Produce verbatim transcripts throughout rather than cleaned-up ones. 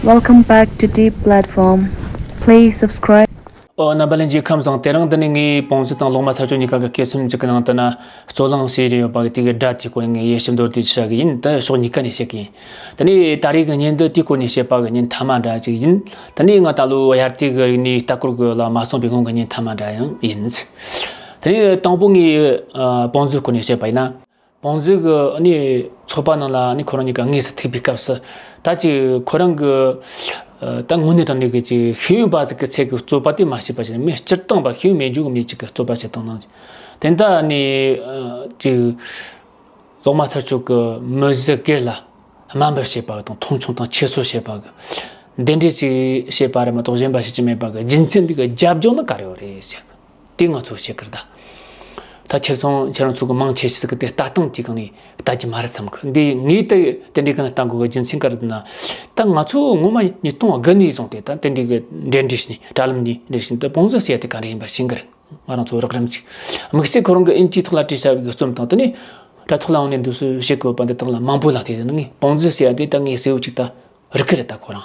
Welcome back to Deep Platform. Please subscribe. ཨོ། རྣམ་པ་ལྷན་རྒྱས་ཁམས་བཟང་། དེ་རིང་འདི་ནས་ངས་པོང་ཙི་དང་ལོག་སྨྲ་ཚར་གཅོད་གཉིས་ཀ་གི་སྐད་ཚོམ་གཅིག་གི་ནང་དུ་ན་རྩོད་གླེང་བྱས་རེ་ཡོད་པ་གི་དེ་གི་སྒྲ་དེའི་སྐོར་ངས་ཡིད་ཞིབ་མདོར་བསྡུས་ཤིག་བྱ་གི་ཡིན། ད་ཕྱོགས་གཉིས་ཀ་ནས་བཤད་གི་ཡིན། དེ་ནས་ད་རེས་ཀྱི་བརྙན་ཐུང་དེའི་སྐོར་ནས་བཤད་པ་གི་བརྙན་ཐུང་མ་འདྲ་ཅིག་ཡིན། དེ་ནས་ང་ད་ལོ་དབྱར་དུས་ཀྱི་རིག་གནས་ལྟ་སྐོར་གི་ལ་མ་སོང་བའི་སྔོན་གྱི་བརྙན་ཐུང་མ་འདྲ་ཡང་ཡིན། དེ་ནས་དང་པོ་ངས་ཨ་པོང་ཙི་སྐོར་ནས་བཤད་པ་ཡིན་ན། པོང་ཙི་གི་ཨ་ནི་ཚོགས་པ་ནང་ལ་ཨ་ནི་ཁོ་རང་གཉིས་ཀ་དངོས་སུ་ཐུག་པའི་སྐབས་སུ། ད་ཅིག་ཁོ་རང་གི་ཨ་ད་དངོས་གནས་དྲང་གནས་ཀྱི་ཅིག་ཤེས་ཡོན་པ་ཟིག་གི་ཚད་ཀྱི་རྩོད་པ་དེ་མ་བྱས་པ་ཞིག་མི་སྤྱིར་བཏང་པ་ཤེས་ཡོན་མེད་རྒྱུ་གི་མི་ཅིག་གི་རྩོད་པ་བྱེད་སྟངས་ནང་། དེ་འདྲ་ཨ་ནི་ཨ་ཅིག་ལོག་སྨྲ་ཚར་གཅོད་ཀྱི་མི་གཞི་སྒེར་ལ་དམའ་འབེབས་བྱེད་པ་དང་མཐོང་ཆུང་དང་ཁྱད་གསོད་བྱེད་པ་གི་འདི་འདྲའི་ཅིག་བྱེད་པ་རེད་མ་གཏོགས་གཞན་པ་བྱེད་ཀྱི་མེད་པ་གི་རྒྱུ་མཚན་འདི་གི་རྒྱབ་ལྗོངས་ནི་ག་རེ་ཡོད་རེད་ཟེར། དེ་ང་ཚོས་བཤད་ཀྱི་རེད་ད། ད་ཁྱེད་ཚོ་ཁྱེད་རང་ཚོ་གི་མང་ཆེ་ཞིག་གི་དེ་ལྟ་སྟངས་དེ་གང་ནས་ལྟ་རྒྱུ་མ་རེད་བསམ་གི། འདི་ངས་དེ་དེ་འདྲའི་གང་ལ་ལྟ་དགོས་གི་རྒྱུ་མཚན་ག་རེ་ན། ད་ང་ཚོ་ངོ་མ་ཉིས་སྟོང་དགུ་ནས་བཟུང་སྟེ་ད་དེ་འདྲའི་གི་འབྲེལ་འདྲིས་ནས་དྲ་ལམ་ནས་འདྲིས་ནས་ད་པོང་ཙི་ཟེར་ཡ་དེ་ག་རེ་ཡིན་པ་ཤེས་གི་རེད། ང་རང་ཚོ་རགས་རིམ་གཅིག་དམིགས་བསལ་ཁོ་རང་གི་ཨིན་ཇིའི་ཐོག་ལ་བྲིས་བཞག་པའི་རྩོམ་དང་དེ་ནས་དྲ་ཐོག་ལ་འོང་ནས་འདུག་སེ་བཤད་དགོས་པ་འདི་དག་ལ་མང་པོ་ལ་བལྟས་ནས་ངས་པོང་ཙི་ཟེར་ཡ་དེ་ད་ངས་གསལ་བོ་གཅིག་ད་རིག་གི་རེད་ད་ཁོ་རང་།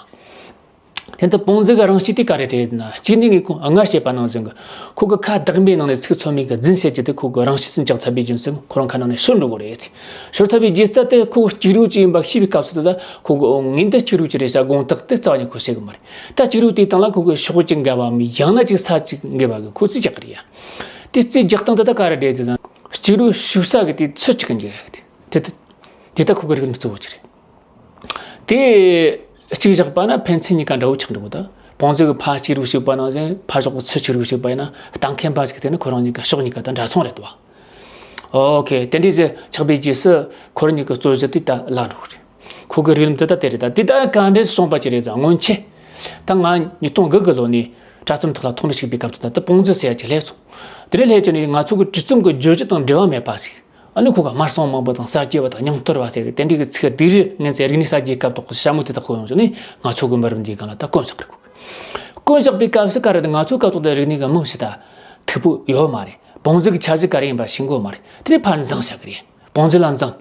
དེ་ལྟར་པོང་ཙི་གི་རང་གཤིས་དེ་ག་རེ་རེད་ན། གཅིག་ནས་ངས་ཁོང་སྔར་བཤད་པ་ནང་བཞིན་གི་ཁོ་གི་ཁ་བདག་པོའི་ནང་ནས་ཚིག་ཚོད་མེད་གི་རྫུན་བཤད་རྒྱུ་དེ་ཁོ་གི་རང་གཤིས་སུ་འཇགས་ཚར་བའི་རྒྱུ་མཚན་ཁོ་རང་ཁ་ནང་ནས་ཤོར་འགྲོ་གི་རེད། ཤོར་ཚར་བའི་རྗེས་སུ་དེ་ཁོ་གཅིག་རུས་ཅིག་ཡིན་པ་ཤེས་པའི་སྐབས་སུ་དེ་ད་ཁོ་གི་ངས་འདི་གཅིག་རུས་ཅིག་རེད་ཟེར་དགོངས་དག་དེ་རྩ་བ་ནས་ཁོ་བཤད་གི་མ་རེད། ད་གཅིག་རུས་དེའི་སྟེང་ལ་ཁོ་གི་ཕྱོགས་གཅིག་འགལ་བའམ་ཡང་ན་ཅིག་ས་གཅིག་འགལ་བ་གི་ཁོ་རྩིས་རྒྱག་གི་རེད་ཡ། དེ་རྩིས་རྒྱག་སྟངས་དེ་ད་ག་རེ་རེད་ཟེར་ན། གཅིག་རུས་ཞུགས་ས་གི་དེ་ཚུལ་གཅིག་གི་འཇུག་ཡ་གི་དེ་དེ་དེ་ད་ཁོ་གི་རིག་གནས་གཙོ་བོ་ཅིག་རེད། དེ་གཅིག་བཞག་པ་ན་ཕན་ཚུན་གཉིས་ཀ་འདྲ་བོ་ཆགས་འགྲོ་གི། ད་པོང་ཙི་གི་ཕར་གཅིག་རུས་ཞུགས་པ་ནང་བཞིན་ཕར་ཕྱོགས་གི་ཚུལ་གཅིག་རུས་ཞུགས་པ་ཡིན་ན་ལྟ་མཁན་པ་ཞིག་དེ་ནི་ཁོ་རང་གཉིས་ཀ་ཕྱོགས་གཉིས་ཀ་ད་འདྲ་མཚུངས་རེད་དོ། ཨོ་ཁེ། དེ་འདྲའི་ཟེར་ཆགས་པའི་རྗེས་སུ་ཁོ་རང་གཉིས་ཀྱི་རྩོད་གཞི་དེ་ད་བརླག་འགྲོ་གི་རེད། ཁོ་གི་རིགས་ལམ་དེ་ད་དེ་རེད། ད་དེ་ད་ག་འདྲས་སོང་པ་ཅི་རེད། ད་སྔོན་ཆད་ད་ང་ཉིས་སྟོང་དགུ་གི་ལོ་ནས་དྲ་རྩོམ་ཐོག་ལ་ཐོག་མར་ཞུགས་པའི་སྐབས་དུ་ད་ད་པོང་ཙི་ཟེར་ཡ་ཅིག་སླེབས་སོང་། དེ་ནས་སླེབས་ཀྱི་ནས་ང་ཚོ་གི་དྲི་རྩོམ་གི་བརྗོད་གཞི་དང་འབྲེལ་བ་མེད་པ་ཞིག་ཨ་ནི་ཁོ་ག་སྨྲ་སྲང་མང་པོ་དང་གསར་བརྗེ་བ་དང་རྙིང་གཏོར་བ་ཟེར་གི་དེ་འདྲའི་གི་ཚིག་དེ་རིགས་ངན་ཚེ་རིག་གནས་གསར་བརྗེའི་སྐབས་ཐོག་གི་ཞྭ་མོ་དེ་དག་ཁོ་ཡོང་བྱུང་ནས་ང་ཚོ་གི་མི་རབས་འདིའི་སྒང་ལ་ད་བཀོན་བཞག་གི་རེད། ཁོ་གི་བཀོན་བཞག་པའི་སྐབས་སུ་ག་རེ་ད་ང་ཚོའི་སྐབས་ཐོག་ཏུ་རིག་གནས་གི་རྨང་གཞི་ད་མཐུག་པོ་ཡོད་མ་རེད། པོང་ཙི་གི་འཆར་གཞི་ག་རེ་ཡིན་པ་ཤེས་གོ་མ་རེད། དེ་ནས་ཕར་འཛིང་བཞག་གི་རེད། པོང་ཙི་ལ་འཛིང་།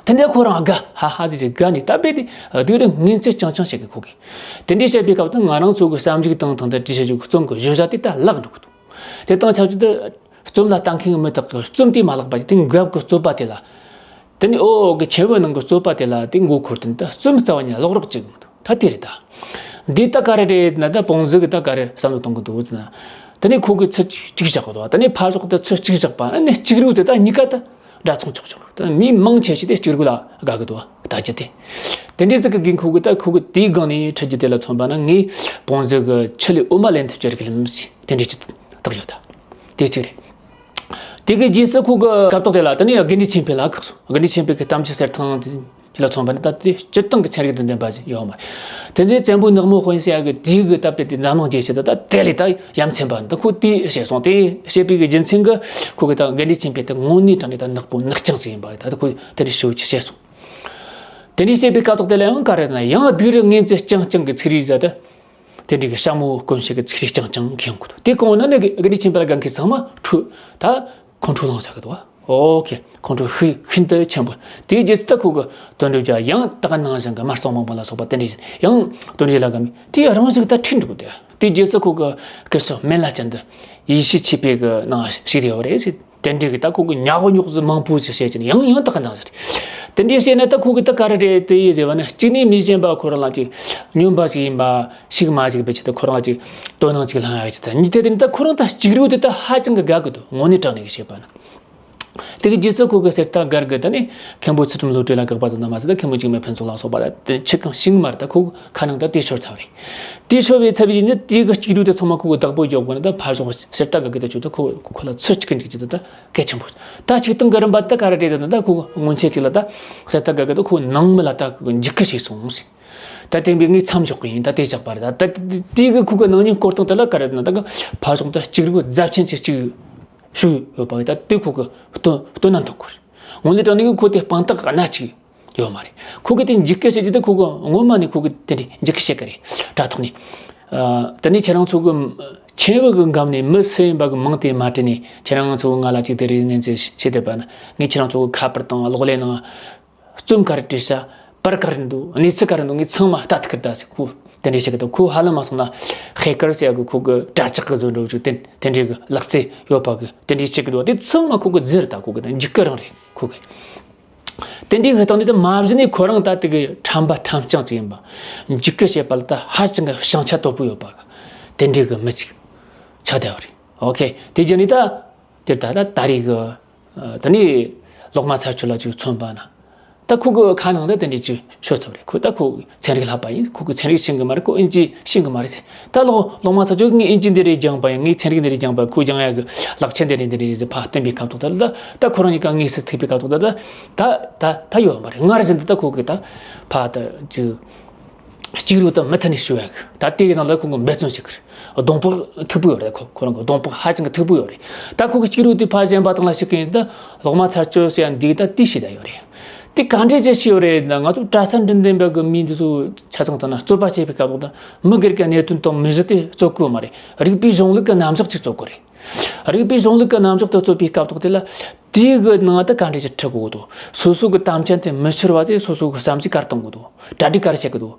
དེ་འདྲ་ཁོ་རང་དགའ་ཧ་ཧ་ཟེར་གི་དགའ་ནས་ད་རྦད་དེ་སྡུག་རུས་ངན་ཚད་རྐྱང་རྐྱང་བྱེད་གི་ཁོ་གིས། དེ་འདྲའི་བཤད་པའི་སྐབས་དུ་ང་རང་ཚོ་གི་བསམ་གཞིག་དང་དང་དུ་བྲིས་བྱ་རྒྱུ་གི་རྩོམ་གི་བརྗོད་བྱ་དེ་ད་བརླག་འགྲོ་གི་འདུག་དེ་དང་ཆབས་ཅིག་ཏུ་རྩོམ་ལ་ལྟ་མཁན་གྱི་མི་དག་གིས་རྩོམ་དེ་མ་བརླག་པ་ཅིག་དེ་འགབ་གི་རྩོད་པ་དེ་ལ། དེ་ནས་ཨོ་གི་ཆེ་བོའི་ནང་གི་རྩོད་པ་དེ་ལ་དེ་མགོ་འཁོར་དུས་ད་རྩོམ་རྩ་བ་ཉིད་ལ་ཀློག་རོགས་བྱེད་གི་མི་འདུག་ད་དེ་རེད་ད། འདི་ད་ག་རེ་རེད་ན་ད་པོང་ཙི་གི་ད་ག་རེ་བསམ་བློ་གཏོང་གི་འདུག་ཟེར་ན། དེ་ནས་ཁོ་གི་ཚུལ་གཅིག་བཞག་གི་འདུག་དེ་ནས་ཕར་ཕྱོགས་དེ་ཚུལ་གཅིག་བཞག་པ་ཨ་ནི་གཅིག་རུས་དེ་ད་གཉིས་ཀ་ད་འདྲ་མཚུངས་ཆགས་ཆོག་ད་མི་མང་ཆེ་ཤོས་དེ་གཅིག་རུས་ལ་དགའ་གི་འདུག་ད་ཅི་དེ། དེ་འདྲའི་ཟིག་གི་དགོས་མཁོ་གི་ད་ཁོ་གི་དེའི་སྒང་ནས་ཁྲིད་རྒྱུ་དེ་ལ་མཚོན་པ་ན་ངས་པོང་ཙི་གི་ཆུ་ལས་འོ་མ་ལེན་ཐུབ་ཀྱི་རིགས་ལམ་ཞིག་དེ་འདྲའི་ཅིག་བཏགས་ཡོད་ད། དེ་གཅིག་རེད། དེ་གི་རྗེས་སུ་ཁོ་གི་སྐབས་ཐོག་དེ་ལ་དེ་ནས་དགེ་འདུན་ཆོས་འཕེལ་ལ་ཁག་སོང་། དགེ་འདུན་ཆོས་འཕེལ་གི་གཏམ་ཆུ་གསེར་ཐང་དེ་ལ་མཚོན་པ་ནི་ད་དེ་སྤྱིར་བཏང་གི་ཚན་རིག་དང་ལྡན་པ་ཞིག་ཡོད་མ་རེད། དེ་ནས་བཙན་པོའི་ནག་མོ་དཔོན་ཟེར་ཡ་གི་དེའི་གི་ད་དཔེ་དེ་འཛམ་གླིང་རྒྱས་བཤད་ད་ད་དེ་ལས་ད་ཡ་མཚན་པ་འདི་ཁོ་དེ་བཤད་སོང་། དེ་བཤད་པའི་གི་རྒྱུ་མཚན་གི་ཁོ་གི་ད་དགེ་འདུན་ཆོས་འཕེལ་དེ་དངོས་གནས་དྲང་གནས་ད་ནག་པོ་ནག་རྐྱང་ཟིག་ཡིན་པ་ད་ད་ཁོ་དེ་འདྲ་ཞུ་ཆི་བཤད་སོང་། དེ་འདྲའི་བཤད་པའི་སྐབས་ཐོག་དེ་ལ་ཡང་ག་རེ་ན་ཡང་སྡུག་རུས་ངན་ཚད་རྐྱང་རྐྱང་གི་ཚིག་རིས་ཟ་ད། དེ་འདྲའི་གི་ཤ་མོ་བཀོན་བྱེད་ཀྱི་ཚིག་རིས་རྐྱང་རྐྱང་ཁེངས་ཡོང་གི་འདུག་དེ་གོང་ན་ནི་དགེ་འདུན་ཆོས་འཕེལ་ལ་དགའ་མཁན་ཚང་མ་ཁྲོས་ད་ཁོང་ཁྲོ་ལངས་བྱ་གི་འདུག་ཨོ་ཁེ། ཁོང་ཁྲོ་ཤིན་ཤིན་ཏུ་ཆེན་པོ། དེའི་རྗེས་སུ་ད་ཁོ་གི་དོན་འགྲུབ་རྒྱལ་ཡང་ད་ག་ནང་བཞིན་གི་སྨྲ་སྲང་མང་པོ་ལ་སོགས་པ་དེ་འདྲ་ཡང་དོན་འགྲུབ་རྒྱལ་ལ་དགའ་མི་དེ་རང་བཞིན་གི་ད་ཁྲིད་འགྲོ་གི་འདུག་དེའི་རྗེས་སུ་ཁོ་གི་སྐུ་ཞབས་སྨན་བླ་ཅན་དུ་ཡེ་ཤེས་ཆོས་འཕེལ་གི་ནང་ཞུགས་ཡོད་རེད་ཟེར། དེ་འདྲའི་གི་ད་ཁོ་གི་ཉག་ག་ཉོག་ཟིག་མང་པོ་ཞིག་བཤད་ཀྱིན་ཡང་ཡང་དག་གི་འདང་ཟེར། དེ་འདྲའི་བཤད་ན་ད་ཁོ་གི་ད་ག་རེ་རེད་དེ་ཡིན་ཟེར་བ་ན་གཅིག་ནས་མི་གཞན་པ་ཁོ་རང་ལ་ཅིག་སྨྱོན་པ་ཞིག་ཡིན་པ་ཞིག་མ་ཞིག་བེད་ཆེད་དུ་ཁོ་རང་ལ་ཅིག་དོ་སྣང་ཅིག་ལྷང་ཡ་ཅིག་ད་གཉིས་དེ་དེ་ནི་ད་ཁོ་རང་ད་གཅིག་རུས་དེ་ད་ཧ་ཅང་གི་དགའ་གི་འདུག་དངོས་གནས་དྲང་གནས་གི་བཤད་པ་ན། དེ་གི་རྗེས་སུ་ཁོ་གི་གསེར་རྟ་སྒར་གི་ད་ནི་མཁན་པོ་ཚུལ་ཁྲིམས་བློ་གྲོས་ལ་དགག་པ་དང་ན་མ་ཟད་ད་མཁན་པོ་འཇིགས་མེད་ཕུན་ཚོགས་ལ་སོགས་པ་ད་དེ་ཆི་གང་ཤིང་མར་ད་ཁོ་ཁ་ནང་ད་དེ་ཤོར་ཚར་བ་རེད། དེ་ཤོར་བའི་ཚབ་ཡིན་ནི་དེ་གི་གཅིག་རུས་དེ་ཚང་མ་ཁོ་གི་བདག་པོ་རྒྱོབ་དགོས་ན་ད་ཕར་ཕྱོགས་གསེར་རྟ་སྒར་གི་ད་ཆུ་ད་ཁོ་ཁོ་ལ་ཚུར་གཅིག་གི་འཇིགས་ཀྱི་ད་ད་གལ་ཆེན་པོ། ད་གཅིག་སྟོང་གི་རིམ་པ་ད་ག་རེ་རེད་ད་ད་ཁོ་སྔོན་ཆད་ཅིག་ལ་ད་གསེར་རྟ་སྒར་གི་ད་ཁོ་ནང་མི་ལ་ད་ཁོ་འཇིགས་སྐུལ་བྱས་སོང་ཟེར། ད་དེ་བས་ངས་མཚམས་འཇོག་གི་ཡིན། ད་དེ་བཞག་པ་རེད། ད་ད་དེ་གི་ཁོ་གི་ནང་ཉིད་སྐོར་སྟངས་དེ་ལ་ག་རེ་ད་ད་གི་ཕར་ཕྱོགས་ད་གཅིག་རུས་རྫབ་ཆེན་ཆེ་གཅིག་ཞུགས་ཡོད་པ་ད་དེ་ཁོ་གི་སྟོན་སྟོན་ན་འདུག་གི་རེད། དངོས་གནས་དྲང་གནས་ཀྱི་ཁོ་དེ་དཔང་རྟགས་སྣ་གཅིག་ཡོད་མ་རེད། ཁོ་གི་དེ་འཇིགས་སྐུལ་བྱེད་རྒྱུ་དེ་ཁོ་གི་ངོ་མ་ནས་ཁོ་གི་དེ་འདྲའི་འཇིགས་སྐུལ་བྱེད་གི་རེད། དྲ་ཐོག་ནས། ཨ་དེ་ནས་ཁྱེད་རང་ཚོ་གི་ཆེན་བོ་གི་འགམ་ནས་མི་སུ་ཡིན་པ་གི་མིང་དེ་མ་བྲིས་ནས་ཁྱེད་རང་ཚོ་གི་ང་ལ་ཅིག་དེ་རིགས་ངན་ཚེ་བྱེད་བསྡད་པ་ན་ངས་ཁྱེད་རང་ཚོ་གི་ཁ་པར་དང་གློག་ཀླད་ནང་རྩོམ་ག་རེ་བྲིས་ཤག་པར་ག་རེ་འདུག་གནས་ཚུལ་ག་རེ་འདུག་ངས་ཚང་མ་ལྟ་ཐུབ་ཀི་རེད་ད་ཟེར། ཁོ་དེ་འདྲས་བྱེད་ཀི་འདུག་ཁོ་ཧ་ལམ་མ་སོང་ན་ཧེ་ཀར་ཟེར་ཡ་གི་ཁོ་གི་དྲ་ཇག་གི་བཟོ་འདྲ་བོ་ཅིག་དེ་དེ་འདྲས་གི་ལག་རྩལ་ཡོད་པ་གི་དེ་འདྲས་བྱེད་ཀི་འདུག་དེ་ཚང་མ་ཁོ་གི་རྫུན་རེད། ད་ཁོ་གི་ད་འཇིགས་སྐུལ་རང་རེད་ཁོ་གི། དེ་འདྲའི་གི་སྟེང་ནས་ད་མ་གཞི་ནས་ཁོ་རང་ད་དེ་གི་ཁྲམ་པ་ཁྲམ་རྐྱང་ཅིག་ཡིན་པ། འཇིགས་སྐུལ་བྱེད་པ་ལ་ད་ཧ་ཅང་གི་བྱང་ཆ་དོད་པོ་ཡོད་པ་གི་དེ་འདྲའི་གི་མི་ཅིག་ཆགས་བསྡད་པ་རེད། ཨོ་ཁེ། དེ་རྗེས་ནས་ད་དེར་ད་ད་ད་རེས་གི་ཨ་དེ་ནས་ལོག་སྨྲ་ཚར་གཅོད་ལ་ཅིག་མཚོན་པ་ན། ད་ཁོ་གི་ཁ་ནང་ད་དེ་འདྲའི་ཅིག་ཤོད་ཐུབ་རེད། ཁོ་ད་ཁོ་ཚན་རིག་ལྷག་པ་ཡིན། ཁོ་གི་ཚན་རིག་ཤེས་གི་མ་རེད། ཁོ་ཨིན་ཇི་ཤེས་གི་མ་རེད། ད་ལོག་ལོག་སྨྲ་ཚར་གཅོད་ངས་ཨིན་ཇི་འདི་རེད་སྦྱངས་པ་ཡིན། ངས་ཚན་རིག་འདི་རེད་སྦྱངས་པ་ཡིན། ཁོ་སྦྱང་ཡ་གི་ལག་ཆ་འདི་རེད་འདི་རེད་ཟེར་ཕར་སྟོན་པའི་སྐབས་ཐོག་ད་ད་ད་ཁོ་རང་གཉིས་ཀ་དངོས་སུ་ཐུག་པའི་སྐབས་ཐོག་ད་ད་ད་ད་ད་ཡོད་མ་རེད། སྔར་བཞིན་དུ་ད་ཁོ་གི་ད་ཕར་ད་ཅིག་གཅིག་རུ་ད་མུ་མཐུད་ནས་ཞུ་ཡ་གི་ད་དེ་གི་ནང་ལ་ཁོ་གི་འབད་བརྩོན་བྱེད་གི་རེད། གདོང་པགས་མཐུག་པོ་ཡོད་རེད། ཁོ་ཁོ་རང་གི་གདོང་པགས་ཧ་ཅང་གི་མཐུག་པོ་ཡོད་རེད། ད་ཁོ་གི་གཅིག་རུ་དེ་ཕར་གཞན་པ་དང་ལ་ཞུགས་གི་ཡིན། ད་ལོག་སྨྲ་ཚར་གཅོད་ཟེར་ཡ་འདི་ད་དེ་ཞིག་ད་ཡོད་རེད། དེ་ག་འདྲས་ཅིག་ཞིག་ཡོད་རེད། ད་ང་ཚོ་གྲྭ་ས་འབྲིང་ལྡན་པ་གི་མི་འདི་ཚོ་ཆ་ཚང་དང་ན་རྩོད་པ་བྱེད་པའི་སྐབས་ཐོག་ད་མི་སྒེར་གྱི་གནད་དོན་དང་མི་གཞི་དེ་རྩོད་དགོས་མ་རེད། རིགས་པའི་གཞུང་ལུགས་ཀྱི་རྣམ་གཞག་ཅིག་རྩོད་དགོས་རེད། རིགས་པའི་གཞུང་ལུགས་ཀྱི་རྣམ་གཞག་དེ་རྩོད་པའི་སྐབས་ཐོག་དེ་ལ་དེའི་གི་ནང་ད་ག་འདྲས་ཅིག་ཁྲིད་དགོས་འདུག་སོ་སོ་གི་དམ་བཅའ་དེ་མི་འཆོར་བ་དེ་སོ་སོ་གི་བསམ་གཞིག་ག་རེ་གཏོང་དགོས་འདུག་གྲ་སྒྲིག་ག་རེ་བྱེད་དགོས་འདུག་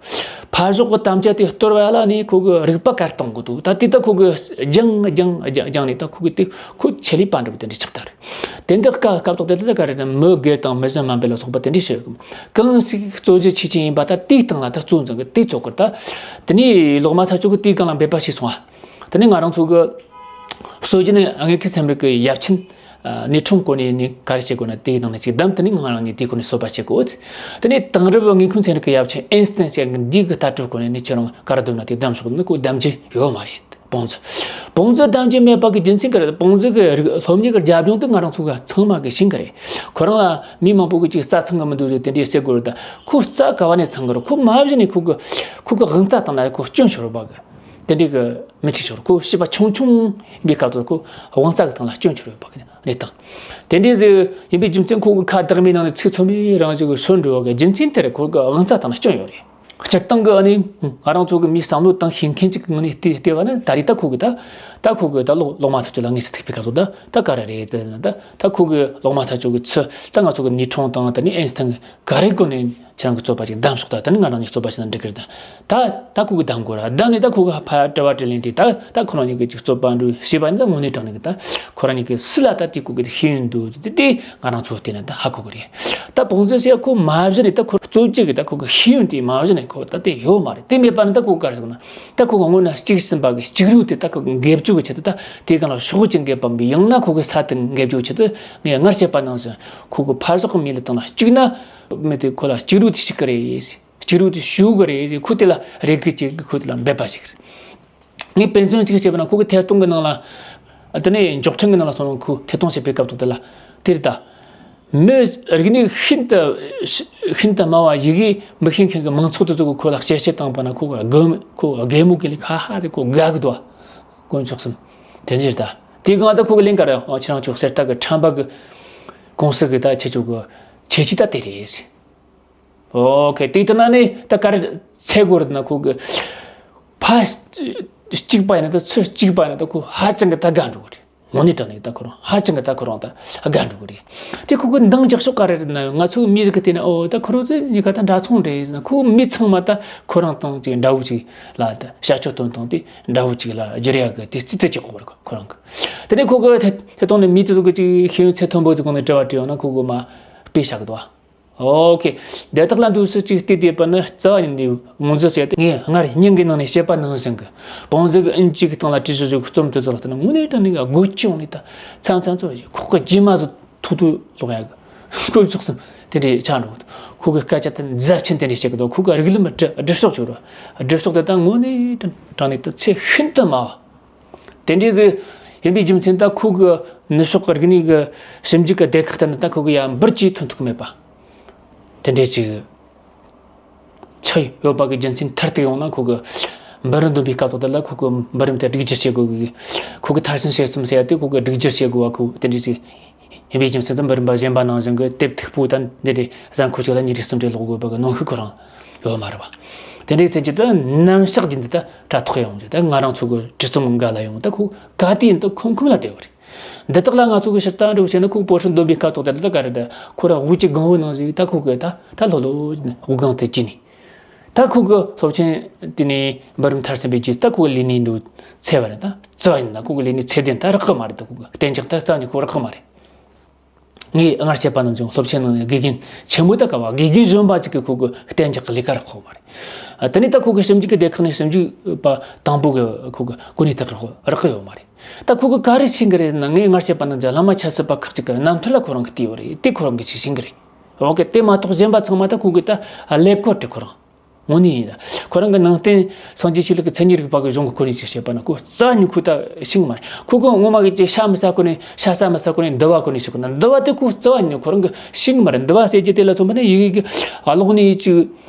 ཕར་ཕྱོགས་གི་དམ་བཅའ་དེ་གཏོར་བ་ཡ་ལ་ནི་ཁོ་གི་རིག་པ་ག་རེ་གཏོང་དགོས་འདུག་ད་དེ་ད་ཁོ་གི་སྦྱང་སྦྱང་སྦྱང་སྦྱང་ནས་ད་ཁོ་གི་དེ་ཁོ་ཆེད་ལས་པ་འདྲ་བོ་དེ་འདྲས་ཆགས་ད་རེད། དེ་འདི་སྐབས་སྐབས་ཐོག་དེ་ད་ག་རེ་ད་མི་སྒེར་དང་མི་གཞན་མ་འབད་ལ་སོགས་པ་དེ་འདྲས་བྱེད་གི་གང་ཞིག་རྩོད་གཞི་ཆེ་ཆེ་ཡིན་པ་ད་དེའི་སྟེང་ལ་ད་རྩོད་འཛིན་གི་དེ་རྩོད་གི་ད་དེ་ནས་ལོག་སྨྲ་ཚར་གཅོད་གི་དེའི་སྒང་ལ་འབད་པ་བྱས་སོང་ཨ། དེ་ནས་ང་རང་ཚོ་གི་སྲོལ་རྒྱུན་དངོས་ཁུལ་ཚན་རིག་གི་ཡབ་ཆེན། ཨ་ནི་ཁྲོམ་སྐོར་ནས་ནི་ག་རེ་བྱེད་དགོས་ན་དེའི་ནང་ནས་ཅིག་བདམས། དེ་ནས་ང་རང་ནས་དེའི་སྐོར་ནས་སོ་པ་བྱེད་དགོས། དེ་ནས་དེང་རབས་དངོས་ཁུལ་ཚན་རིག་གི་ཡབ་ཆེན་ཨེན་སི་ཏན་ཟེར་གི་འདི་གི་ལྟ་གྲུབ་སྐོར་ནས་ནི་ཁྱོད་རང་ག་རེ་བསྡོམས་ན་དེ་བདམས་ཆོག་ནི་ཁོ་བདམས་རྒྱུ་ཡོད་མ་རེད། བོང་ཙི། བོང་ཙི་བདམས་རྒྱུ་མེད་པ་གི་རྒྱུ་མཚན་ག་རེ། བོང་ཙི་གི་རིགས་སློབ་གཉེར་གི་རྒྱབ་ལྗོངས་དེ་ང་རང་ཚོ་གི་ཚང་མ་གི་ཤེས་གི་རེད། ཁོ་རང་ལ་མི་མང་པོ་གི་ཅིག་རྩ་ཚང་གི་མི་འདུག་ཟེར་དེ་འདྲའི་ཟེར་དགོས་རེད། ད་ཁོ་རྩ་ག་བ་ནས་ཚང་གི་རེད། ཁོ་མ་གཞི་ནས་ཁོ་གི་ཁོ་གི་དབང་རྩ་དང་ལ་ཁོ་སྐྱོན་ཤོར་བ་གི། དེ་འདྲའི་གི་མི་གཅིག་ཤོར། ཁོ་བྱིས་པ་ཆུང་ཆུང་བའི་སྐབས་དུ་ཁོ་དབང་རྩ་གི་སྟེང་ལ་སྐྱོན་ཤོར་ཡོད་པ་གི་གནས་སྟངས། དེ་འདྲའི་ཟིག་ཡིན་པའི་རྒྱུ་མཚན་ཁོ་གི་ཁ་བདག་མའི་ནང་ནས་ཚིག་ཚོད་མའི་རང་བཞིན་གི་ཤོར་འགྲོ་བ་གི་རྒྱུ་མཚན་དེར་ཁོ་གི་དབང་རྩ་སྟེང་ལ་སྐྱོན་ཡོད་རེད། སྤྱིར་བཏང་གི་ཨ་ནི་ང་རང་ཚོ་གི་མིའི་བསམ་བློ་དང་ཤེས་མཁན་གཅིག་གི་ངོས་ནས་བལྟས་བལྟས་པ་ན་ད་རེས་ད་ཁོ་གི་ད་ད་ཁོ་གི་ད་ལོག་ལོག་སྨྲ་ཚར་གཅོད་ལ་དངོས་སུ་ཐུག་པའི་སྐབས་སུ་ད་ད་ག་རེ་རེད། ད་ད་ཁོ་གི་ལོག་སྨྲ་ཚར་གཅོད་གི་ཚུལ་ད་ང་ཚོ་གི་ནི་ཁྲོང་དང་ད་ནི་ཨེན་སི་ཐན་གི་ག་རེ་སྒོ་ནས་ཁྱེད་རང་གི་རྩོད་པ་ཅིག་བདམས་སོག་ད་ད་ནི་ང་རང་གཉིས་རྩོད་པ་བྱས་ན་འགྲིག་གི་རེད། ད་ད་ད་ཁོ་གི་བདམས་དགོས་ར། བདམས་ནས་ད་ཁོ་གི་ཕར་དྲི་བ་དྲིས་ལན་དེ་ད་ད་ཁོ་རང་གཉིས་ཀྱི་ཅིག་རྩོད་པ་འགྲོ་ཤེས་པ་ནི་ད་དངོས་གནས་དྲང་གནས་གི་ད་ཁོ་རང་གཉིས་ཀྱི་སུ་ལ་ད་དེ་ཁོ་གི་ཤེས་ཡོན་འདུག་དེ་དེ་ང་རང་ཚོ་བལྟས་ན་ད་ཧ་གོ་གི་རེད། ད་བོང་ཙི་ཟེར་ཁོ་མ་གཞི་ནས་ད་ཁོ་རྩོད་རྒྱུ་གི་ད་ཁོ་གི་ཤེས་ཡོན་དེ་མ་གཞི་ནས་ཁོ་ད་དེ་ཡོད་མ་རེད། དེ་མེད་པ་ནི་ད་ཁོ་ག་རེ་ཟེར་ན་ད་ཁོ་གི་དངོས་གནས་གཅིག་ཟིན་པ་གི་གཅིག་རུས་དེ་ད་ཁོ་གི་འགེབས་རྒྱུ་གི་ཆེད་དུ་ད་དེ་གང་ལ་ཤོག་ཅིག་འགེབས་པ་མི་ཡང་ན་ཁོ་གི་ས་དེ་འགེབས་རྒྱུ་གི་ཆེད་དུ་ངས་སྔར་བཤད་པ་ནང་བཞིན་ཁོ་གི་ཕར་ཕྱོགས་གི་མི་ལ་བཏང་ན་གཅིག་ན། མི་དེ་ཁོ་ལ་གཅིག་རུས་དེ་ཞིག་གི་རེད། གཅིག་རུས་དེ་ཞུ་གི་རེད། ཁོ་དེ་ལ་རེ་སྐུལ་བྱེད་གི་ཁོ་དེ་ལ་འབད་པ་ཞིག་རེད། ངས་དཔེ་མཚོན་གཅིག་བཤད་པ་ན་ཁོ་གི་ཐད་གཏོང་གི་ནང་ལ། དེ་ནས་མགྱོགས་འཕྲིན་གི་ནང་ལ་སོང་ན་ཁོ་ཐད་གཏོང་བྱེད་པའི་སྐབས་ཐོག་དེ་ལ་དེ་རེད་ད། མི་རིག་གནས་ཤིན་ཏུ་ཤིན་ཏུ་དམའ་བ་ཡི་གེ་མི་ཤེས་མཁན་གི་མང་ཚོགས་དེ་ཚོ་གི་ཁོ་ལ་གཤེ་གཤེ་བཏང་པ་ན་ཁོ་གི་དགོད་ཁོ་གི་དགོད་མོ་གི་ལས་ཧ་ཧ་དེ་ཁོ་དགའ་གི་འདུག་ཨ། དཀོན་མཆོག་གསུམ། དེ་འདྲ་རེད་ད། དེ་གང་ད་ཁོ་གི་ལན་ག་རེ་ཨོ་ཁྱེད་རང་ཚོ་གསེར་རྟ་གི་ཁྲམ་པ་གི་ཀུང་སི་གི་ད་ཁྱེད་ཚོ་གི་ཁྱད་ཆོས་ད་དེ་རེད། ཨོ་ཁེ། དེ་ལྟ་ན་ནི་ད་ག་རེ་འཚོལ་དགོས་རེད་ན་ཁོ་གི་ཕ་གཅིག་པ་ཡིན་ན་ད་ཚུར་གཅིག་པ་ཡིན་ན་ད་ཁོ་ཧ་ཅང་གི་ད་དགའ་འགྲོ་གི་རེད། དངོས་གནས་དྲང་གནས་ད་ཁོ་རང་ཧ་ཅང་གི་ད་ཁོ་རང་ད་དགའ་འགྲོ་གི་རེད། དེ་ཁོ་གི་འདང་རྒྱག་ཕྱོགས་ག་རེ་རེད་ན་ང་ཚོ་མི་ཟིག་གི་དེ་ནི་ཨོ་ད་ཁོ་རང་ཚོ་གཉིས་ཀ་ད་འདྲ་མཚུངས་རེད་ཟེར་ན་ཁོ་མི་ཚང་མ་ད་ཁོ་རང་དང་ཅིག་འདྲ་བོ་ཅིག་ལ་ད་བྱ་སྤྱོད་སྟོན་སྟངས་དེ་འདྲ་བོ་ཅིག་ལ་བསྒྱུར་ཡ་གི་དེ་རྩིས་ཏེ་ཅིག་ཁོ་རང་གི། དེ་ནས་ཁོ་གི་ཐད་ཐད་གཏོང་ནས་མི་དེ་ཚོ་གི་ཅིག་ཤེས་ཡོན་ཚད་མཐོན་པོ་ཟིག་གོང་ནས་དྲི་བ་དྲིས་ཡོང་ན་ཁོ་གི་མ་དཔེ་བཞག་གི་འདུག་ཨ། ཨོ་ཁེ། དེ་དག་ལ་འདུག་སེ་ཅིག་བལྟས་བསྡད་པ་ནི་རྩ་བ་ཉིད་ནས་མོ་ཛི་ཟེར་ཏེ་ངས་སྔར་སྙིང་གི་ནང་ནས་བཤད་པ་ནང་བཞིན་གི་བོང་ཟིག་ཨིན་ཅི་གི་སྟེང་ལ་བྲིས་བཞག་རྩོམ་དེ་ཚོ་ལ་བལྟས་ན་དངོས་གནས་དྲང་གནས་གི་དགོད་ཀྱི་ཡོང་ནས་ད་ཚང་ཚང་ཚོ་ཁོག་གི་རྗེས་མ་ཚོ་ཐུག་ཐུག་ལོག་ཡ་གི་དཀོན་མཆོག་གསུམ་དེ་འདྲའི་ཆགས་འགྲོ་གི་འདུག་ཁོ་གི་སྐད་ཆ་དེ་འཛབ་ཆེན་དེ་འདྲའི་བཤད་གི་འདུག་ཁོ་གི་རིགས་ལམ་སྒྲུབ་སྒྲུབ་ཕྱོགས་ཆོག་ར་སྒྲུབ་ཕྱོགས་དེ་ད་དངོས་གནས་དྲང་གནས་ད་ཚད་ཤིན་ཏུ་དམའ་བ། དེ་འདྲའི་ཟིག་ཡིན་པའི་རྒྱུ་མཚན་ད་ཁོ་གི་ནུབ་ཕྱོགས་ཀྱི་རིག་གནས་ཀྱི་ཞིབ་འཇུག་གི་སྡེ་ཁག་དེ་ནི་ད་ཁོ་གི་ཡ་འབུར་གྱིས་ཐོན་ཐུབ་ཀྱི་མེད་པ། དེ་འདྲའི་ཅིག་ཆགས་ཡོད་པ་གི་རྒྱུ་མཚན་མཐར་གཏུགས་ཡོང་ན་ཁོ་གི་འབུམ་རམས་འདོན་པའི་སྐབས་ཐོག་དེ་ལ་ཁོ་གི་འབུམ་རམས་དེ་སྒྲིག་སྒྱུར་བྱེད་དགོས་གི། ཁོ་གི་མཐར་ཕྱིན་དཔྱད་རྩོམ་ཟེར་ཡ་དེ་ཁོ་གི་སྒྲིག་སྒྱུར་བྱེད་དགོས་པ་ཁོ་དེ་འདྲའི་ཅིག་ཡིན་པའི་རྒྱུ་མཚན་དུ་འབུམ་རམས་པ་གཞན་པ་ནང་བཞིན་གི་དེབ་མཐུག་པོ་དང་འདི་འདྲའི་གཟའ་འཁོར་གཅིག་ལ་ཉིན་རེ་གསུམ་རེ་ཀློག་དགོས་པ་གི་ནང་ཤུགས་ཁོ་རང་ཡོད་མ་རེད་བ། དེ་འདྲའི་ཚེ་གཅིག་ཏུ་རྣམ་གཞག་རྒྱུན་དུ་ད་དྲ་ཐོག་ཡོང་རྒྱུ་ད་ང་རང་ཚོ་གི་དྲི་རྩོམ་འགའ་ལ་ཡོང་ད་ཁོ་ག་དུས་ཡིན་ད་ཁུམ་ཁུམ་ལ་བསྡད་པ་རེད། འདི་དག་ལ་ང་ཚོ་གི་ཕྱིར་ད་འགྲོ་བྱས་ན་ཁོ་པོ་ཧྲི་འདོན་པའི་སྐབས་ཐོག་དེ་ད་ག་རེ་ད་ཁོ་ར་དབུགས་ཀྱི་སྒང་བོའི་ནང་ཞིག་ད་ཁོ་གི་ད་ད་ལྷོད་ལྷོད་དབུགས་སྒང་དེ་གྱིས་ནས། ད་ཁོ་གི་སློབ་ཆེན་དེ་ནས་འབུམ་རམས་མཐར་ཕྱིན་པའི་རྗེས་ད་ཁོ་གི་ལས་གནས་འདུག་ཚེ་བ་རེད། ད་རྩ་བ་ཉིད་ན་ཁོ་གི་ལས་གནས་ཚད་ལྡན་ད་རག་གི་མ་རེད། ད་ཁོ་གི་གཏན་འཇགས་ད་རྩ་ནས་ཁོ་རག་གི་མ་རེད། ངས་སྔར་བཤད་པ་ནང་བཞིན་སློབ་ཆེན་ནང་ནས་དགེ་རྒན་ཆེན་མོ་ད་ག་བ་དགེ་རྒན་གཞོན་པ་ཅིག་གིས་ཁོ་གི་གཏན་འཇགས་ཀྱི་ལས་ཀ་རག་གི་མ་རེད། དེ་ནས་ད་ཁོ་གི་ཞིབ་འཇུག་གི་སྡེ་ཁག་ནས་ཞིབ་འཇུག་པ་དང་པོ་གི་ཁོ་གི་གོ་གནས་དེ་རག་རག་གི་ཡོད་མ་རེད། ད་ཁོ་གི་ག་རེ་ཤེས་གི་རེད་ན། ངས་སྔར་བཤད་པ་ནང་བཞིན་བླ་མ་ཆབ་སྲིད་པ་ཁག་ཅིག་གི་རྣམ་ཐར་ལ་ཁོ་རང་གིས་བལྟས་ཡོད་རེད། དེ་ཁོ་རང་གིས་ཅིག་ཤེས་གི་རེད། འོ་གི་དེ་མ་གཏོགས་གཞན་པ་ཚང་མ་ད་ཁོ་གི་ད་ཀླད་ཀོར་དེ་ཁོ་རང་དངོས་གནས་ཡིན་ད། ཁོ་རང་གི་ནང་བསྟན་སངས་རྒྱས་ཆོས་ལུགས་ཀྱི་མཚན་ཉིད་རིག་པ་གི་གཞུང་གི་སྐོར་ནས་ཅིག་བཤད་པ་ན་ཁོ་རྩ་བ་ཉིད་ཁོ་ད་ཤེས་གི་མ་རེད། ཁོ་གི་ངོ་མ་གི་ཅིག་ཤ་མི་ཟ་གོ་ནས་ཤ་ཟ་མི་ཟ་གོ་ནས་འདུལ་བ་གོ་ནས་ཤེས་གི་ན། འདུལ་བ་དེ་ཁོ་རྩ་བ་ཉིད་ཁོ་རང་གི་ཤེས་གི་མ་རེད། འདུལ་བ་ཟེར་རྒྱུ་དེ་ལ་མཚོན་པ་ན་ཡི་གེ་གི་ཀློག་ནས་ཅིག་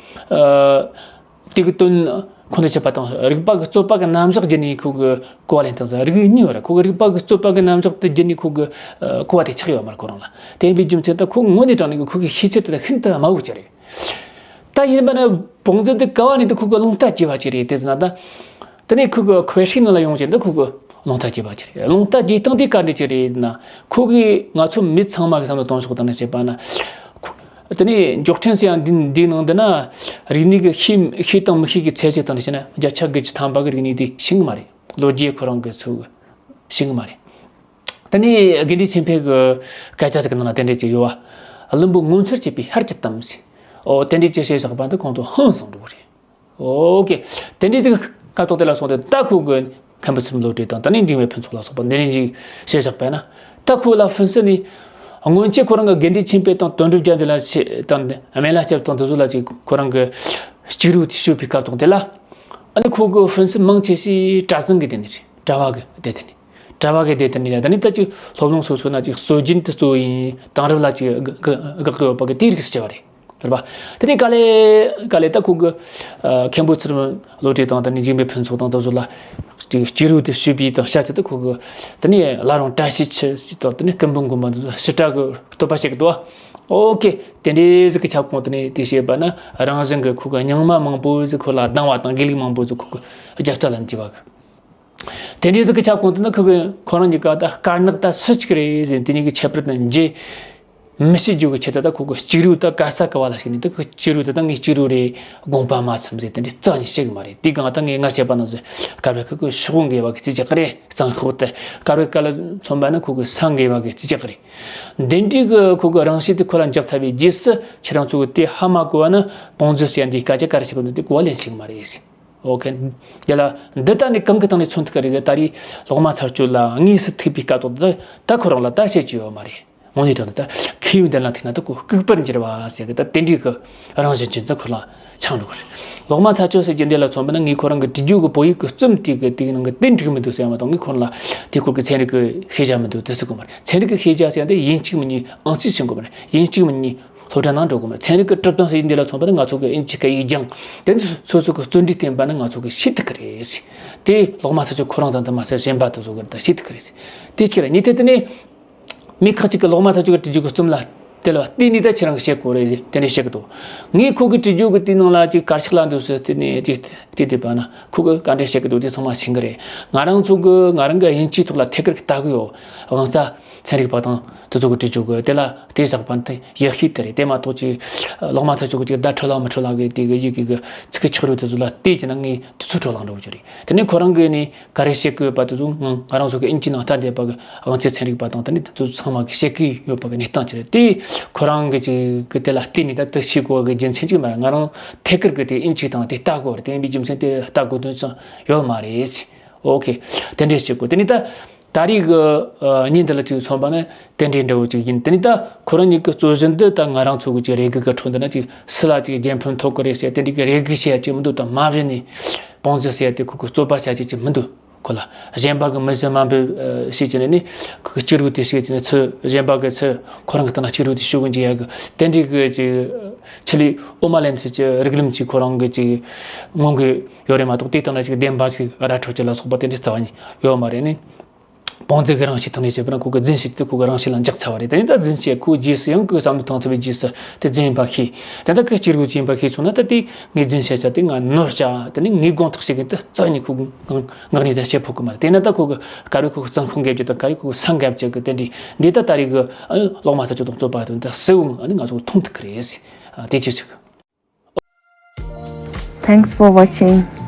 ཨ་དེ་གི་དོན་ཁོ་ན་བྱེད་པ་དང་རིག་པ་གི་རྩོད་པ་གི་རྣམ་གཞག་བརྒྱུད་ནས་ཁོ་གི་གོ་བ་ལེན་སྟངས་སོགས་རིགས་གཉིས་ཡོད་རེད། ཁོ་གི་རིག་པ་གི་རྩོད་པ་གི་རྣམ་གཞག་དེ་བརྒྱུད་ནས་ཁོ་གི་ཨ་གོ་བ་དེ་ཆགས་ཡོད་མ་རེད། ཁོ་རང་ལ་དེ་ཡིན་པའི་རྒྱུ་མཚན་ད་ཁོ་དངོས་གནས་དྲང་གནས་ཀྱི་ཁོ་གི་ཤེས་ཚད་དེ་ལ་ཤིན་ཏུ་དམའ་བོ་ཅིག་རེད། ད་ཡིན་པ་ན་བོང་རྫི་འདི་ག་བ་ནས་ད་ཁོ་གི་རླུང་རྟ་རྒྱས་པ་ཅིག་རེད། དེ་ཟེར་ན་ད་དེ་ནས་ཁོ་གི་ཁོའི་ཤིག་ནང་ལ་ཡོང་བྱས་འདི་ཁོ་གི་རླུང་རྟ་རྒྱས་པ་ཅིག་རེད། རླུང་རྟ་རྒྱས་སྟངས་དེ་ག་འདྲ་ཅིག་རེད་ན། ཁོ་གིས་ང་ཚོ་མི་ཚང་མ་གི་བསམ་བློ་གཏོང་ཕྱོགས་དང་ནི་བྱས་པ་ན། དེ་ནས་མགྱོགས་འཕྲིན་ཟེར་ཡང་འདི་འདིའི་ནང་འདི་ན་རིག་གནས་ཀྱི་ཤེས་ཤེས་དང་མི་ཤེས་ཀྱི་ཚད་གཞི་དང་ནི་བྱས་ན་བརྒྱ་ཆ་དགུ་བཅུ་ཐམ་པ་གི་རིག་གནས་དེ་ཤེས་ཀྱི་མ་རེད། ལོ་རྒྱུས་ཁོ་རང་གི་ཚོ་གི་ཤེས་ཀྱི་མ་རེད། དེ་ནས་དགེ་འདུན་ཆོས་འཕེལ་གྱི་སྐད་ཆ་ཟིག་གི་ནང་ན་དེ་འདྲ་ཅིག་ཡོད་བ། བླུན་པོ་ངོ་ཚ་བྱེད་པའི་ཤར་གྱི་གཏམ་ཟེར། ཨོ་དེ་འདྲ་ཅིག་བཤད་བཞག་པ་འདི་གོང་དུ་ཧང་སང་འགྲོ་གི་རེད། ཨོ་ཀེ། དེ་འདྲ་ཅིག་སྐབས་ཐོག་དེ་ལ་སོང་སྟེ་ད་ཁོ་གི་མཁན་པོ་ཚུལ་ཁྲིམས་བློ་གྲོས་དང་དེ་ནས་འཇིགས་མེད་ཕུན་ཚོགས་ལ་སོགས་པ་འདི་འདྲ་ཅིག་བཤད་བཞག་པས་ན། ད་ཁོ་ལ་ཕུན་སུ་ནས་སྔོན་ཆད་ཁོ་རང་གི་དགེ་འདུན་ཆོས་འཕེལ་དང་དོན་གྲུབ་རྒྱལ་འདི་ལ་ཆེ་དང་སྨན་བླ་སྐྱབས་དང་དེ་ཚོ་ལ་ཅིག་ཁོ་རང་གི་གཅིག་རུ་དེ་ཞུས་པའི་སྐབས་ཐོག་དེ་ལ། ཨ་ནི་ཁོ་གི་ཕུན་སུ་མང་ཆེ་ཤོས་གྲྭ་བཙུན་གི་སྡེ་ནས་རེད། གྲྭ་བ་གི་སྡེ་དེ་ནས། གྲྭ་བ་གི་སྡེ་དེ་ནས་རེད། ད་ནི་ད་ཅིག་སློབ་ལུང་སོ་སོ་ན་ཅིག་སྲོལ་རྒྱུན་དུ་གཙོ་བོ་ཡིན། དེང་རབས་ལ་ཅིག་དགག་དགག་གི་ཡོད་པ་གི་དེའི་རིགས་སུ་བྱ་བ་རེད། རེད་པ། དེ་ནས་ག་ལེ་ག་ལེ་ད་ཁོ་གི་ཨ་མཁན་པོ་ཚུལ་ཁྲིམས་བློ་གྲོས་དང་དེ་ནས་འཇིགས་མེད་ཕུན་ཚོགས་དང་དེ་ཚོ་ལ་ཅིག་གཅིག་རུ་དེ་ཞུས་པའི་དང་བཤད་ཚུལ་དུ་ཁོ་གི་དེ་ནས་བླ་རུང་བཀྲ་ཤིས་འཁྱིལ་ཞིག་དང་དེ་ནས་ཀུན་འབུམ་དགོན་པ་འདི་ཚོ་ཞི་དྲག་གི་བསྟོད་པ་བྱེད་གི་འདུག་ཨོ་ཀེ། དེ་འདྲའི་ཟིག་གི་ཁྱབ་ཁོངས་དེ་ནས་དེ་བཤད་པ་ན་རང་བཞིན་གི་ཁོ་གི་རྙིང་མ་མང་པོ་ཟིག་ཁོ་ལ་སྡང་བ་དང་དགེ་ལུགས་མང་པོ་ཟིག་ཁོ་གི་རྒྱབ་རྩ་ལ་འཇུས་པ་གི། དེ་འདྲའི་ཟིག་གི་ཁྱབ་ཁོངས་དེ་ན་ཁོ་གི་ཁོ་རང་གཉིས་ཀ་ད་དཀར་ནག་ད་སུ་གཅིག་རེད་ཟེར་དེ་གཉིས་ཀྱི་ཁྱད་པར་དེ་འབྱེད་མི་ཤེས་རྒྱུ་གི་ཆེད་དུ་ད་ཁོ་གི་གཅིག་རུ་ད་ག་ས་ག་བ་ལ་ཞིག་ནས་ད་ཁོ་གཅིག་རུ་དེ་ད་ངས་གཅིག་རུ་རེད། དགོངས་པ་མ་ཚོམ་ཟེར་དེ་འདྲའི་རྩ་ནས་བཤད་གི་མ་རེད། དེ་གང་ད་ངས་སྔར་བཤད་པ་ནང་བཞིན་དཀར་བའི་ཁོ་གི་ཕྱོགས་འགལ་བ་གི་རྩིས་རྒྱག་གི་རེད། གཙང་ཤོག་དེ་དཀར་བའི་སྐད་ལ་མཚོན་པ་ན་ཁོ་གི་ས་འགལ་བ་གི་རྩིས་རྒྱག་གི་རེད། འདི་འདྲའི་གི་ཁོ་གི་རང་བཞིན་དེ་ཁོ་ལ་འཇགས་ཐུབ་པའི་རྗེས་སུ་ཁྱེད་རང་ཚོ་གི་དེ་ཧ་མ་གོ་བ་ན་བོང་རྫི་ཟེར་ཡ་འདིའི་སྐད་ཆ་ག་རེ་བཤད་གི་འདུག་དེ་གོ་བ་ལེན་ཤེས་གི་མ་རེད་ཟེར། ཨོ་ཁེ། ཡ་ལ། འདི་ལྟ་ནི་གང་གི་སྟེང་ནས་མཚོན་ཐུབ་ཀྱི་རེད། ད་རེས་ལོག་སྨྲ་ཚར་གཅོད་ལ་དངོས་སུ་ཐུག་པའི་སྐབས་ཐོག་ཏུ་ད་ཁོ་རང་ལ་ད་བཤད་རྒྱུ་ཡོད་མ་རེད། དངོས་གནས་དྲང་ད་ད་ཁོ་བོའི་མདུན་ལ་ཐུག་ན་ད་ཁོ་ལྐུགས་པར་འགྱུར་བ་ཟེར་གི་ད་དེ་འདྲའི་གི་རང་བཞིན་ཅན་ད་ཁོ་ལ་ཆགས་འགྲོ་གི་རེད། ལོག་སྨྲ་ཚར་གཅོད་ཟེར་རྒྱུ་འདི་ལ་མཚོན་པ་ན་ངས་ཁོ་རང་གི་བྲིས་རྒྱུ་གི་བོད་ཡིག་གི་རྩོམ་དེ་གི་དེའི་ནང་གི་དེ་འགྲིག་མི་འདུག་ཟེར་ཡ་མ་གཏོགས་ངས་ཁོ་རང་ལ་དེ་སྐོར་གི་ཚན་རིག་གི་ཤེས་བྱ་མི་འདུག་དེ་ཟེར་གི་མ་རེད། ཚན་རིག་གི་ཤེས་བྱ་ཟེར་ཡ་འདི་ཡིན་གཅིག་མིན་གཉིས་ཨང་རྩིས་བྱེད་དགོས་མ་རེད། ཡིན་གཅིག་མིན་གཉིས། སློབ་གྲྭ་ནང་འགྲོ་དགོས་མ་རེད། ཚན་རིག་གི་གྲུབ་དོན་ཟེར་འདི་ལ་མཚོན་པ་ནི་ང་ཚོ་གི་དབྱིན་ཇི་སྐད་ཡིག་སྦྱང་། དེ་ཚོ་སོ་སོ་གི་བརྩོན་འགྲུས་བསྟེན་པ་ནི་ང་ཚོ་གི་ཤེས་ཐུབ་ཀྱི་རེད་ཟེར། དེ་ལོག་སྨྲ་ཚར་གཅོད་ཁོ་རང་ཙམ་དུ་མ་ཟད་གཞན་པ་དེ་ཚོ་གི་ད་ཤེས་ཐུབ་ཀྱི་རེད་ཟེར། དེ་ཁྱེད་རང་ཉིད་དེ་དེ་ནས་མི་ཁག་ཅིག་གི་ལོག་སྨྲ་ཚར་གཅོད་ཀྱི་བྲིས་རྒྱུ་གི་རྩོམ་ལ་དེ་ལ་བལྟས་ནས་ད་ཁྱེད་རང་གི་བཤད་དགོས་རེད་ཟེར་དེ་འདྲ་བཤད་གི་འདུག་ངས་ཁོ་གི་བྲིས་རྒྱུ་གི་དེའི་ནང་ལ་ཅིག་གར་ཞིག་ལ་འདུག་ཟེར་དེ་ནས་ཅིག་དེ་བལྟས་པ་ན་ཁོ་གི་ག་འདྲ་བཤད་གི་འདུག་དེ་ཚང་མ་ཤེས་གི་རེད། ང་རང་ཚོ་གི་ང་རང་གི་དབྱིན་ཇིའི་ཐོག་ལ་ཐད་ཀར་གི་ལྟ་གི་ཡོད། དབང་རྩ། ཚན་རིག་པ་དང་དེ་ཚོ་གི་བྲིས་རྒྱུ་གི་དེ་ལ་དེ་བཞག་པ་དེ་ཡག་ཤོས་དེ་རེད། དེ་མ་གཏོགས་ཅིག་ལོག་སྨྲ་ཚར་གཅོད་གི་ཅིག་བརྡ་འཕྲོད་ལ་མི་འཕྲོད་ལ་གི་དེ་གི་ཡི་གེ་གི་ཚིག་གི་ཆག་རུ་དེ་ཚོ་ལ་བལྟས་ཀྱི་ན་ངས་དེ་ཚོ་འཕྲོད་ལ་འགྲོ་རྒྱུ་རེད། དེ་ནས་ཁོ་རང་གི་ནི་ག་རེ་བཤད་གི་ཡོད་པ་དེ་ཚོ་ང་ང་རང་ཚོ་གི་དབྱིན་ཇིའི་ནང་ལྟ་བསྡད་པ་གི་དབང་རྩའི་ཚན་རིག་པ་དང་དེ་ནས་དེ་ཚོ་ཚང་མ་གི་བཤད་གི་ཡོད་པ་གི་གནས་སྟངས་ཅིག་རེད། དེ་ཁོ་རང་གི་ཅིག་གི་དེ་ལ་བལྟས་ནས་ད་དེ་ཤེས་དགོས་གི་རྒྱུ་མཚན་ཅིག་མ་རེད། ང་རང་ཐད་ཀར་གི་དེ་དབྱིན་ཇི་དང་དེ་ལྟ་དགོས་རེད། དེ་ཡིན་པའི་རྒྱུ་མཚན་དེ་ལྟ་དགོས་དོན་ཅང་ཡོད་མ་རེད། ཨོ་ཁེ། དེ་འདྲས་བྱེད་དགོས། དེ་ནས་ད་ད་རེས་ཀྱི་ཨ་ཉིན་འདི་ལ་ཅིག་མཚོན་པ་ནི་དེ་འདྲའི་འདྲ་བོ་ཅིག་ཡིན། དེ་ནས་ད་ཁོ་རང་ཉིད་ཀྱི་རྩོད་གཞི་འདི་ད་ང་རང་ཚོ་གི་ཅིག་རེ་སྒུག་གི་ཁྲོད་འདི་ན་ཅིག་སུ་ལ་ཅིག་རྒྱལ་ཕམ་ཐོབ་ཀྱི་རེད་ཟེར་དེ་འདྲའི་གི་རེ་སྒུག་བྱེད་ཡ་ཅིག་མི་འདུག་དང་མ་བྱས་ནས་བོང་རྫི་ཟེར་ཡ་དེ་ཁོ་གི་རྩོད་པ་བྱ་ཅིག་ཅིག་མི་འདུག་ཁོ་ལ་གཞན་པ་གི་མི་བཞི་མ་འབོད་ཨ་བྱེད་ཀྱི་ནི་ནི་ཁོ་གི་གཅིག་རུ་དེ་བྱེད་ཀྱི་ནི་ཚུལ་གཞན་པ་གི་ཚུལ་ཁོ་རང་གི་སྟེང་ན་གཅིག་རུ་དེ་ཞུ་གི་འཇུག་ཡ་གི་དེ་འདྲའི་གི་ཅིག་ཆེད་ལས་དབུ་མ་ལེན་ཚུལ་གྱི་རིགས་ལམ་ཅིག་ཁོ་རང་གི་ཅིག་མངོན་གི་ཡོད་རེད་མ་གཏོགས་དེའི་སྟེང་ན་ཅིག་བདེན་པ་ཅིག་ར་འཕྲོད་ཅིག་ལ་སོགས་པ་དེ་འདྲའི་རྩ་བ་ནས་ཡོད་མ་རེད་ནི། བོངས་ཚད་ཀྱི་རང་བཞིན་ཐོག་ནས་བཤད་པ་ན་ཁོ་གི་རྫུན་བཤད་དེ་ཁོ་གི་རང་བཞིན་ལ་འཇགས་ཚར་བ་རེད། དེ་ནས་ད་རྫུན་བཤད་ཁོ་རྗེས་སུ་ཡང་ཁོའི་བསམ་བློ་བཏང་ཚར་བའི་རྗེས་སུ་དེ་རྫུན་ཡིན་པ་ཤེས། དེ་ད་ཁོས་སྐྱེ་དགུ་ཅན་ཡིན་པ་ཤེས་སོང་ན་ད་དེ་ངས་རྫུན་བཤད་ཚར། དེ་ང་ནོར་བྱ། དེ་ནས་ངས་དགོངས་དག་བྱེད་མཁན་དེ་རྩ་ནས་ཁོ་གི་ངག་ནས་ད་བཤད་ཕོད་གི་མ་རེད། དེ་ན་ད་ཁོ་གི་ག་རེ་ཁོ་གི་བཙུན་ཁང་འགེབས་རྒྱུ་དང་ག་རེ་ཁོ་གི་ས་འགེབས་རྒྱུ་གི་དེ་འདྲའི་འདི་ད་ད་རེས་གི་ཨ་ལོག་མ་ཐག་ཆོད་དང་རྩོད་པ་དང་ད་སྲིད་འོང་ཨ་ནི་ང་ཚོ་མཐོང་ཐུབ་གི་རེད། ཨ་དེ་ཅི་ཞིག Thanks for watching.